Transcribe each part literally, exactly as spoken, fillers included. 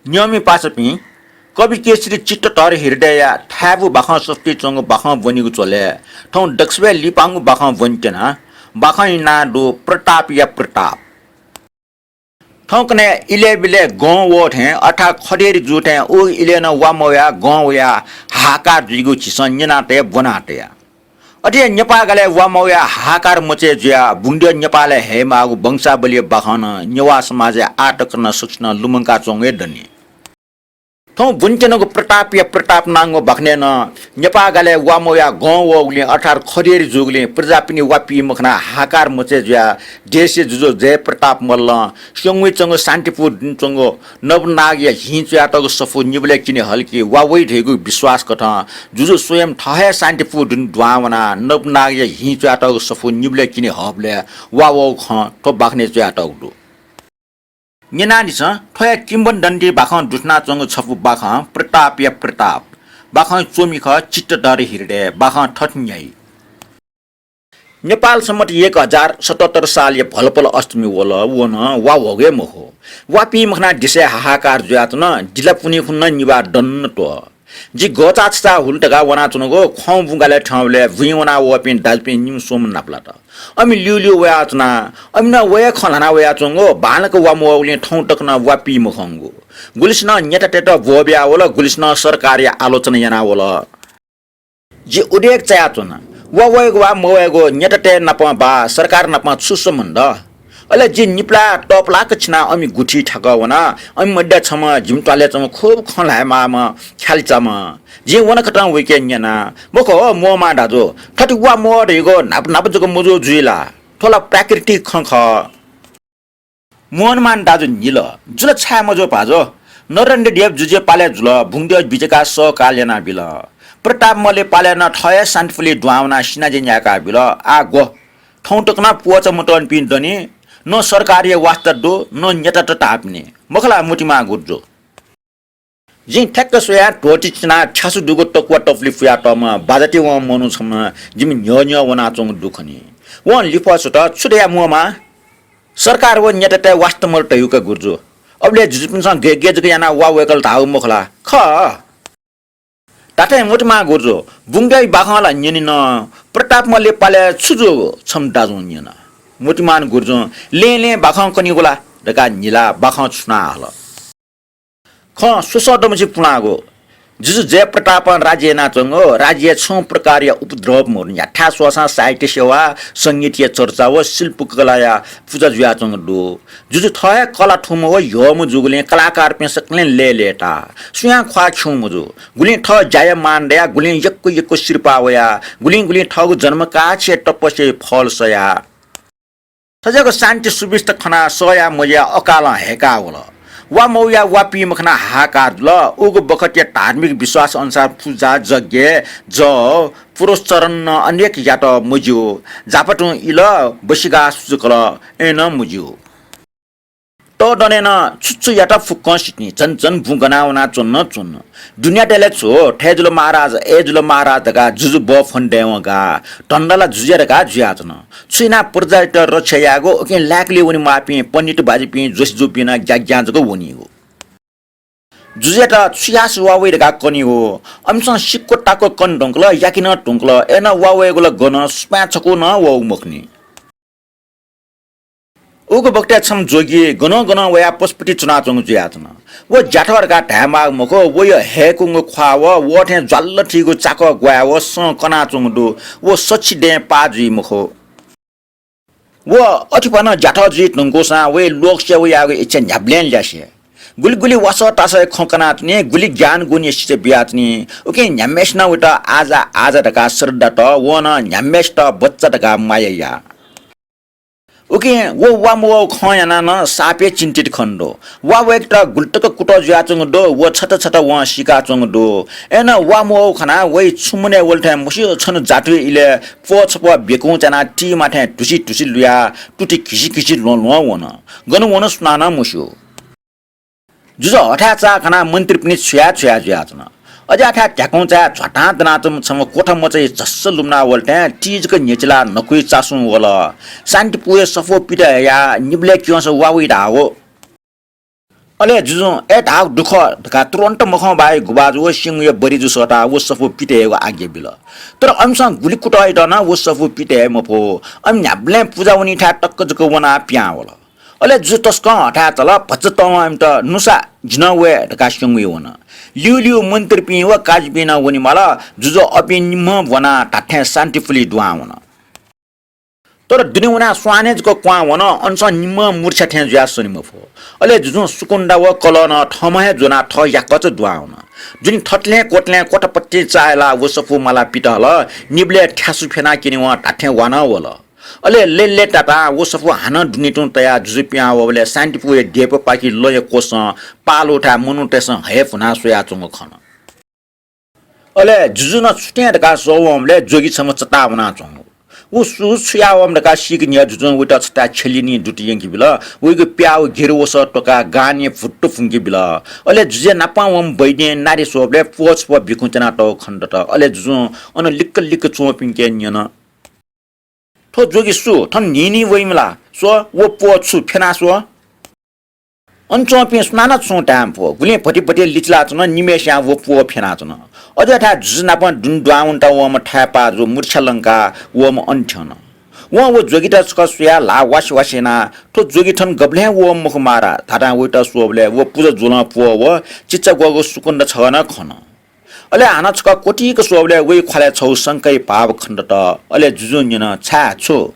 न्यंमि पासापिं, कवि केसरी चित्तधर हृदयया थाय्‌बु बाखं सफुतिइ च्वंगु बाखं ब्वनीगु झ्वलय् थौं दक्वसिबय् लिपांगु बाखं ब्वनेत्यना। बाखंया नां दु प्रतापया प्रताप। थौंकन्हय् इलय् बिलय् गं वः थें अर्थात् खडेरी जू थें उ इलय् नं वा मवयाः गं वयाः हाहाकार जुइगु झीसं न्यना तया, ब्वना तया। अथे हे नेपाः गालय् वा मवयाः हाहाकार मचय् जुयाः बुंगद्यः नेपालय् हयेमाःगु वंशावलीया बाखं नं नेवाः समाजय् आः तक नं सकसिनं लुमंका च्वंगु हे दनि। थौं ब्वनेत्यनागु प्रतापया प्रताप नांगु बाखनय् नं नेपाः गालय् वा मवयाः गं वःगुलिं अर्थात् खडेरी जूगुलिं प्रजापिनि वा पी मखनाः हाहाकार मचय् जुयाः देशया जुजु जयप्रताप मल्लं स्यंगुइ च्वंगु शान्तिपुर दुने च्वंगु नवनागया हिं च्वयातःगु सफू निबलय् किने हल कि वा वइ धइगु विश्वास कथं जुजु स्वयं थः हे शान्तिपुर दुने दुहां वनाः नवनागया हिं च्वयातःगु सफू निबलय् किने हःबलय् वा वःगु खँ थ्व बाखनय् च्वयातःगु दु। न्यनादिसँ, थ्व हे किंवदन्ती बाखं दुथनाच्वंगु छपु बाखं प्रतापया प्रताप। बाखं च्वमि खः चित्तधर हृदय। बाखं थथे न्ह्याइ। नेपाल सम्बत एक हजार सतहत्तर सालया भलपल अष्टमी वल, व नं वा ह्वःगु हे मखु। वा पी मखनाः देशय् हाहाकार जुयाच्वन, दिलापुन्हि खुन्हु नं निभाः दन त्वः। जि गःचाः छचाः हुल धकाः वनाच्वनागु खँ बुंगालय् थ्यंबलय् बुँइ वनाः वःपिं दाजुपिं निम्ह स्वम्ह नापलात। अमि ल्यूल्यू वयाच्वना। अमि नं व हे खँ ल्हाना वयाच्वंगु, बांलाक वा मवःगुलिं थौं तक नं वा पी मखंगु। गुलिसिनं नेतातय्‌त ब्वःबिया वल, गुलिसिनं सरकारया आलोचना याना वल। जि उदेक चायाच्वना, वा वयेगु वा मवयेगु नेतातय् नाप वा सरकार नाप छु सम्बन्ध? अले जि निपलाः तःपलाक छिनाः अमि गुथि थाकः वना। अमि मध्ये छम्ह जिमि त्वालय् च्वंम्ह खुब खँ ल्हायेमाःम्ह ख्यालिचाम्ह। जिं वनखतं वय्‌के न्यना, मखु हो मोहमान दाजु, थथे वा मवः धइगु न्हापा न्हापा जक मजू जुइ ला? थ्व ला प्राकृतिक खँ खः। मोहनमान दाजु न्हिल, जुल छाय् मजू भाजु? नरेन्द्र देव जुजुया पालय् जुल, बुंगद्यः बिचय् काः सः काल यानाबिल। प्रताप मल्लया पालय् नं थः हे शान्तिपुरय् दुहां वनाः सिनाज्या न्यायेकाबिल। आः ग्व, थौं तक नं प्वःचा मतःनिपिं दनि, न सरकारया वास्ता दु, न नेतात धाःपिनि। मखु ला मोतिमा गुरुजु? जिं ठ्याक्क स्वयाः धोती चिनाः थ्यासु दुगु तकुवा तपुलि पुयातःम्ह बाजातिवं मनू छम्ह जिमि न्ह्यः न्ह्यः वनाच्वंगु दु खनी। वं लिफः स्वत, छु धया मोहमा? सरकार व नेतातय् वास्ता मदु धइगु का गुरुजु। अबलय् जुजुपिन्सं गय् गय् जक यानाः वा वय्‌कल धाःगु मखु ला? खः। धात्थें मोतिमा गुरुजु, बुंगद्यःया बाखं ला न्यनिन, प्रताप मल्लया पालय् छु जूगु छम्ह दाजुं न्यन। मोतिमान गुरुजुं लँय् लँय् बाखं कनीगु ला धकाः न्हिलाः बाखं छुना हल। खँ स्वसः दमछि पुलांगु। जुजु जयप्रतापं राज्य यानाच्वंगु, राज्यय् छुं प्रकारया उपद्रव मदु। न्ह्याथाय् स्वःसां साहित्य सेवा, संगीतया चर्चा व शिल्पकलाया पुजा जुयाच्वंगु दु। जुजु थः हे कला थूम्ह व ह्यःम्ह जूगुलिं कलाकारपिं सकलें लय्‌लय्‌ताः। सुयां ख्वाः खिउँ मजू। गुलिं थः ज्याया मान दयाः, गुलिं यक्व यक्व सिरपाः वयाः, गुलिं गुलिं थःगु जन्मकाःछि हे तपस्याया फल सयाः। थज्याःगु शान्ति सुविस्ता खनाः सह याये मज्याः अकालं हय्‌का वल। वा मवयाः वा पी मखनाः हाहाकार जुल। उगु बखतया धार्मिक विश्वास अनुसार पुजा, यज्ञ, जव, पुरस्चरण नं अनेक यात मज्यू। जापातुं इल, बसिगाः सुचुकल, अय्‌नं मज्यू। तःदनय् नं छु छु यात फुक्कं सितिनि, झन झन बुँ गना वनाच्वन च्वन। दुनियातय् ला छु, थय् जुल महाराज, अय् जुल महाराज धकाः जुजु बः फ्वने दयेवं गाः। धन्दा ला जुजुया धकाः जुयाच्वन। छु यानाः प्रजायात रक्षा यायेगु, उकिं लाय्‌कली वनेमाःपिं पण्डित बाजुपिं, जोशी जूपिं नं ग्याग्यां जक वनीगु। जुजुयात छु याःसा वा वइ धकाः कनीगु। अमिसं सिक्क ताक्क कने धुंकल, याके नं धुंकल, अय्‌नं वा वयेगु ला गन, सुपाँय् छकू नं वःगु मखुनि। उगु बखतय् छम्ह जोगी गनं गनं वयाः पशुपति च्वनाच्वंगु जुयाच्वन। व ज्याथः धकाः धायेमाःगु मखु, वया हय्‌कूगु ख्वाः व, व थें ज्वाल्ल थीगु चाकः ग्वाये व सँ कनाच्वंगु दु। व सछि दँय् पाः जुइ मखु। व अथिपा नं ज्याथः जुइ धुंकूसां वया लोकसेवा यायेगु इच्छा न्ह्याबलें ल्यासे। गुलि गुलि वासः तासःया खँ कनाच्वनी, गुलि ज्ञान गुणया शिक्षा बियाच्वनी। उकिं न्ह्याम्हय्‌सिनं वयात आजा आजा धकाः श्रद्धा तः, वं नं न्ह्याम्हय्‌सित बच्चा धकाः माया याः। उकिं व वा मवःगु खँ यानाः नं साप हे चिन्तित खनेदु। वा वय्‌केत गुलितक कुतः जुयाच्वंगु दु, व छता छता वं सीकाच्वंगु दु। अय्‌नं वा मवःगु खनाः वइ छुं मनय् वल थें मस्यू, छन्हु जातुइ इलय् प्वः छप्वः बेकुं च्यानाः तीमाथें धुसि धुसि लुयाः तुति घिसि घिसि ल्वँ ल्वँ वन। गन वन सुनानं मस्यू। जुजु हथाय् चाःगु खनाः मन्त्रीपिनि छुया छुया जुयाच्वन। अज्याःथाय् ध्याकुंचाय् झ्वातां दनाच्वंम्ह छम्ह क्वथा मचाया झस्स लुमना वल थें ती जक न्ह्यचिलाः न्हकुइ चासुं वल। शान्तिपुरया सफू पित हयाः निबलय् क्यंसा वा वइ धाःगु। अले जुजुं, "ए, धाःगु दु खः" धकाः तुरुन्त मखं बाहे गुबाजु व स्यंगुया बरि जु सःताः व सफू पित हयेगु आज्ञा बिल। तर अमिसं गुलि कुतः यात नं व सफू पित हये मफु। अमि न्ह्याबलें पुजा वनीथाय् तक्क जक वनाः पिहां वल। अले जुजु तसकं हथाय् चल, भचा तःवं अमित नुसा जिं वये धकाः स्यंगुया वन। ल्यूल्यू मन्त्रीपिं व काजुपिं नं वनेमाल। जुजु अपिं निम्हं ब्वनाः धात्थें शान्तिपुलय् दुहां वन। तर दुने वनाः स्वानय् जक क्वहां वन, अनसं निम्हं मूर्छा थें जुयाः सने मफु। अले जुजुं सुकुन्दा व कलः नं थःम्हं हे ज्वनाः थः याकःचा दुहां वन। दुने थतलें क्वतलें क्वथापत्तिं चाःहिलाः व सफू मालाः पित हल। निबलय् थ्यासु फ्यनाः क्यनेवं धात्थें वा नं वल। अले लय्‌लय्‌तातां व सफू हानं दुने तुं तयाः जुजु पिहां वःबलय् शान्तिपुया देय्‌पापाखे लँया क्वसं पालुथाय् मनूतय्‌सं हये भुनाः स्वयाच्वंगु खन। अले जुजु नं छु थें धकाः स्वः वंबलय् जोगी छम्ह चताः वनाच्वंगु। व सु छु याः वःम्ह धकाः सीके न्ह्यः जुजुं वइत छता छ्यलिनि दुत यंके बिल। वइगु प्याः व गिर वसः त्वकाः गानय् भुत्तु फुंके बिल। अले जुजुया नापं वंम्ह वैद्यं नारे स्वःबलय् प्वः छपः बिखुं त्यानातःगु खनेदत। अले जुजुं अन लिक्क लिक्क च्वंपिन्के न्यन, "थ्व जोगी सु? थन न्हिं न्हिं वइम्ह ला? स्व, व प्वः छु, फ्यना स्व।" अन च्वंपिं सुनानं छुं धाये मफु। गुलिं भति भति लिचिलाच्वन, निम्हय्‌सियां व प्वः फ्यनाच्वन। अज्याःथाय् जुजु नाप दुने दुहां वनेत वःम्ह थाय्‌पाजु मूर्छा लंकाः वःम्ह अन थ्यन। वं व जोगीत छकः स्वयाः ल्हाः वासे वासे यानाः, "थ्व जोगी थन गबलें वःम्ह मखु महाराज" धाधां वइत स्वःबलय् व पुजा ज्वलं प्वः व चिचा ग्वःगु सुकुन्दा छगः नं खन। अले हानं छकः क्वतिक स्वःबलय् वइ ख्वालय् छगू शंकाया भाव खनेदत। अले जुजुं न्यन, "छाय्, छु?"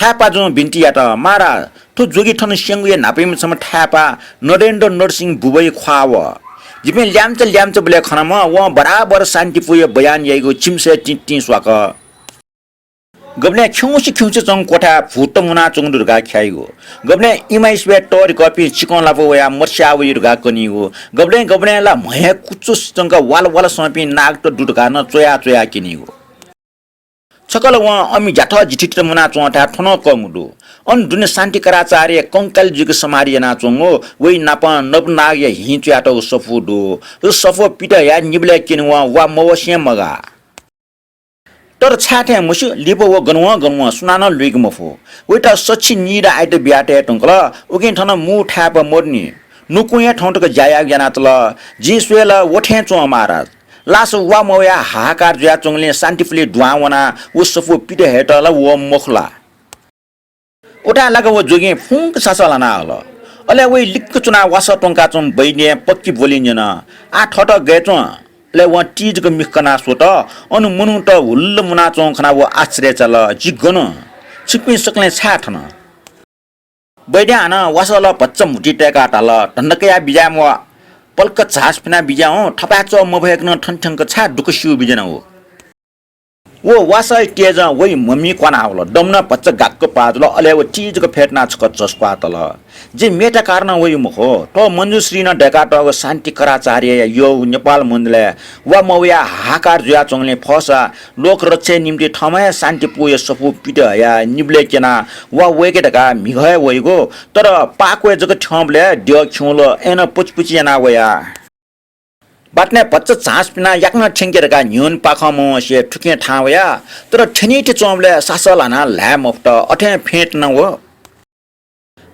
थाय्‌पाजुं बिन्ति यात, "महाराज, थ्व जोगी थन स्यंगुया न्हापायाम्ह छम्ह थाय्‌पा नरेन्द्र नरसिंह बुबया ख्वाः वः। जिपिं ल्याम्चा ल्याम्चाबलय् खनाम्ह, वं बराबर शान्तिपुया बयान याइगु चिमिसय् तिंतिं स्वाक। गबलें खिउँसे खिउँसे च्वंगु क्वथाय् भूत मुनाच्वंगु दु धकाः ख्याइगु। गबलें इमाइस्वय् तःधिकःपिं चिकंलापा वयाः मस्याः वइ धकाः कनीगु। गबलें गबलें ला म्हय् कुचुस च्वंक वाल वाल संपिं नागत दु धकाः नं च्वया च्वया क्यनीगु। छकः ला वं अमि ज्याथः जिथित मुनाच्वंथाय् थ्व नं कंगु दु। अन दुने शान्तिकराचार्य कंकाली जुइक समाधि यानाच्वंगु, वइ नापं नवनागया हिं च्वयातःगु सफू दु। व सफू पित हयाः निबलय् क्यनेवं वा मवसें मगाः। तर छाय् थें मस्यू, लिपा व गनवं गनवं सुनानं लुइके मफु। वइत सछि निदँ आइत बियातये धुंकल। उकिं थन मू थाय्‌पा मदुनि। नुकुं हे थौं तक ज्या यायेगु यानातल। जिं स्वये ला व थें च्वं महाराज। लास वा मवयाः हाहाकार जुयाच्वंगुलिं शान्तिपुलय् दुहां वनाः व सफू पित हयेत ला वःम्ह मखु ला?" उथाय् लाक व जोगिं फुंक सासः ल्हाना हल। अले वइ लिक्क च्वनाः वासः त्वंकाच्वंम्ह वैद्यं पक्की ब्वलिं न्यन, "आः थःत गय् च्वँ?" अले वं ति जक मिख कनाः स्वत। अन मनूत हुल्ल मुनाच्वंगु खनाः व आश्चर्य चाल, "जि गन? छिकपिं सकलें छाय् थन?" वैद्यं हानं वासः ला भचा म्हुतुइ तय्‌काः धाल, "धन्दा कयाः बिज्याये म्वाः। पलख झास फ्यना बिज्याहुँ, थपाय् च्वः मफय्‌कनं थन थ्यंक छाय् दुःख स्यू बिज्याना व?" व वासःया तेजं वइ ममि क्वाना वल। दम नं भचा गाक्क पाः जुल। अले व ति जक फ्यतुनाः छकः झसक्वाः तल। जि मेता कारणं वइ मखु। थ्व मञ्जुश्रीं दय्‌कातःगु शान्तिकराचार्यया यःगु नेपाल मण्डलय् वा मवयाः हाहाकार जुयाच्वंगुलिं फःसा लोकरक्षाया निंतिं थःम्हं हे शान्तिपुया सफू पित हयाः निबलय् क्यनाः वा वय्‌के धकाः म्हिगः हे वइगु। तर पाक्वय् जक थ्यंबलय् द्यः खिउँल, अय्‌नं पुचपुचि यानाः वया। बाटनय् भचा झास पिनाः याकनं थ्यंके धकाः न्ह्यःने पाखं मवंसे थुखें थाहां वया। तर थ्यनीथ्यंच्वंबलय् सासः ल्हानाः ल्हाये मफुत। अथें फ्यतुना व।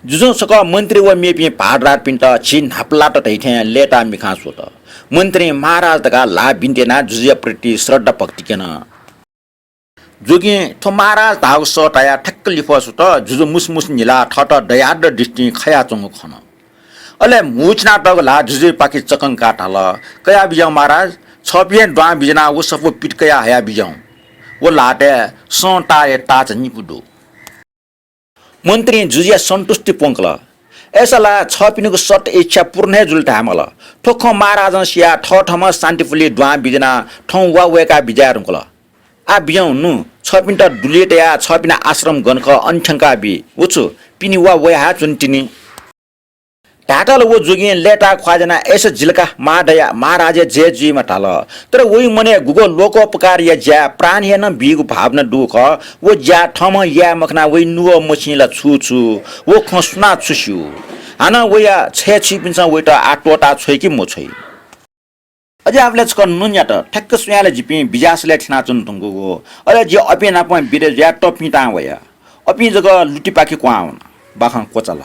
जुजुं छकः मन्त्री व मेपिं भारदारपिन्त झी न्हापालात धइथें लय्‌ताः मिखां स्वत। मन्त्रीं महाराज धकाः ल्हाः बिन्ति यानाः जुजुया प्रति श्रद्धा भक्ति क्यन। जोगिं थ्व महाराज धाःगु सःतायाः ठ्याक्क लिफः स्वत। जुजु मुसुमुसु न्हिलाः थःत दयार्द्र दृष्टिं खयाच्वंगु खन। अले म्हुचिनातःगु ल्हाः जुजुयापाखे चकंकाः धाल, "कयाः बिज्याहुँ महाराज, छःपिं हे दुहां बिज्यानाः व सफू पित कयाः हयाः बिज्याहुँ। व ल्हातय् सँ ताःया ताःचा निपु दु।" मन्त्रीं जुजुया सन्तुष्टि प्वंकल। अय्‌सा ला छःपिनिगु सत इच्छा पूर्ण हे जुल धायेमाल। थ्व खँ महाराजं सियाः थःथम्हं शान्तिपुलय् दुहां बिज्यानाः थौं वा वय्‌काः बिज्याये धुंकल। आः बिज्याहुँ नु, छःपिन्त दुलय् तयाः छःपिनि आश्रम गन खः अन थ्यंकाबी। व छु, पिने वा वयाः च्वनी तिनि। धायेत ला व जोगिं लय्‌ताः ख्वाः ज्यानाः अय्‌सा जिल का, महादया, महाराजया जय जुइमा धाल। तर वइ मनय् गुगः लोकोपकारया ज्याय् प्राण हे नं बीगु भावना दु खः। व ज्या थःम्हं याये मखनाः वइ नुगः मछिं ला छु छु, व खँ सुनां छु स्यू? हानं वया छय्‌छुइपिन्सं वइत आः त्वःताः छ्वइ कि मछ्वइ? अज्याःबलय् छकः नुन्यात। ठ्याक्क स्वयां ला जिपिं बिज्यासलय् थ्यनाच्वना धुंकूगु। अले जि अपिं नाप बिदा जुयाः तःपिं तां वया। अपिं जक लुतिपाखे क्वहां वन। बाखं क्वचाल।